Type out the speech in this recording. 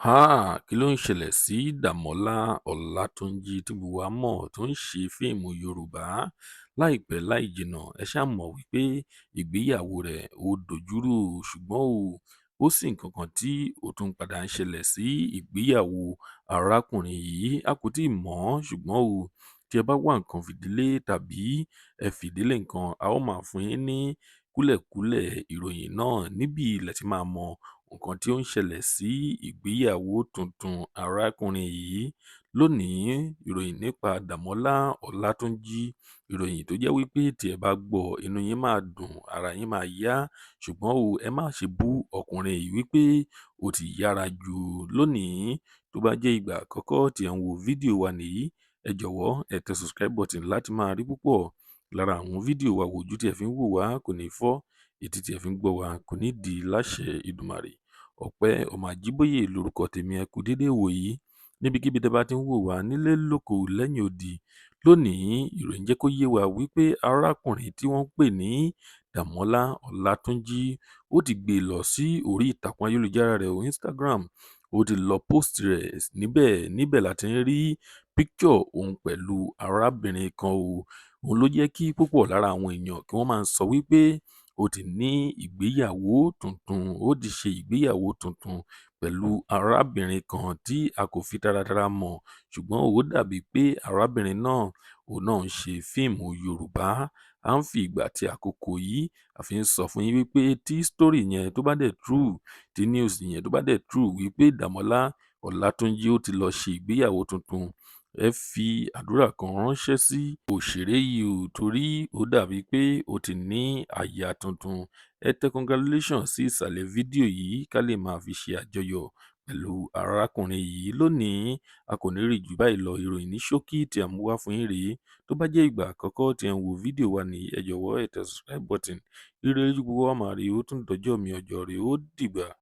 Háà, kí ló ń ṣẹlẹ̀ sí Dàmọ́lá Ọlátúnjì tí gbogbo wa mọ̀ tó ń ṣe fíìmù Yorùbá? Láìpẹ́ láì jìnnà, ẹ ṣáà mọ̀ wípé ìgbéyàwó rẹ̀ ó dojúrú, ṣùgbọ́n ó sì nǹkan kan tí ó tún padà ń ṣẹlẹ̀ sí ìgbéyàwó arákùnrin yìí. A kò tí ì mọ̀, ṣùgbọ́n tí ẹ bá wá nǹkan fìdílé tàbí ẹ fìdílé nǹkan, a ó máa fún yín ní kúlẹ̀kúlẹ̀ ìròyìn náà. Níbí lẹ ti máa mọ nǹkan tí ó ń ṣẹlẹ̀ sí ìgbéyàwó tuntun arákùnrin yìí. Lónìí, ìròyìn nípa Dàmọ́lá Ọlátúnjì, ìròyìn tó jẹ́ wípé tí ẹ bá gbọ́, inú yín máa dùn, ara yín máa yá. Ṣùgbọ́n ẹ má ṣe bú ọkùnrin yìí wípé ó ti yára jù lónìí. Tó bá jẹ́ ìgbà àkọ́kọ́ tí ẹ̀ ń wo fídíò wa nìyí, ẹ jọ̀wọ́ ẹ tẹ subscribe button láti máa rí púpọ̀ lára àwọn fídíò wa wò. Ojú tí ẹ fi ń wò wá kò ní fọ́, etí tí ẹ fi ń gbọ́ wa kò ní di láṣẹ Èdùmàrè. Ọpẹ́ ọmọ Àjíbóyè lórúkọ tèmi. Ẹ kú déédéé ìwòyí níbikíbi tẹ́ bá ti ń wò wá nílé, lóko, lẹ́yìn odi. Lónìí, ìròyìn jẹ́ kó yé wa wípé arákùnrin tí wọ́n ń pè ní Dàmọ́lá Ọlátúnjì, ó ti gbé e lọ sí orí ìtàkùn ayélujára rẹ̀, Instagram. Ó ti lọ post rẹ̀ níbẹ̀. Níbẹ̀ la ti ń rí picture òun pẹ̀lú arábìnrin kan o. Òun ló jẹ́ kí púpọ̀ lára àwọn èèyàn kí wọ́n máa sọ wípé ó ti ní ìgbéyàwó tuntun, ó ti ṣe ìgbéyàwó tuntun pẹ̀lú arábìnrin kan tí a kò fi taratara mọ̀, ṣùgbọ́n ó dàbí pé arábìnrin náà, òun náà ń ṣe fíìmù Yorùbá. À ń fi ìgbà àti àkókò yìí a fi ń sọ fún yín wípé tí story yẹn tó bá dẹ̀ true, tí news yẹn tó bá dẹ̀ true wípé Dàmọ́lá Ọlátúnjì ó ti lọ ṣe ìgbéyàwó tuntun, ẹ fi àdúrà kan ránṣẹ́ sí òṣèré yìí o, torí ó dàbí pé ó ti ní aya tuntun. Ẹ tẹ congratulation sí ìsàlẹ̀ fídíò yìí ká lè máa fi ṣe àjọyọ̀ pẹ̀lú arákùnrin yìí. Lónìí, a kò ní rí jù báyìí lọ. Ìròyìn ní ṣókí tí a mú wá fún yín rèé. Tó bá jẹ́ ìgbà àkọ́kọ́ tí ẹ ń wo fídíò wa nìyí, ẹ jọ̀wọ́ ẹ tẹ subscribe button. Ire lójú gbogbo wa máa rí. Ó tún dọjọ́ mi, ọjọ́ rẹ̀, ó dìgbà.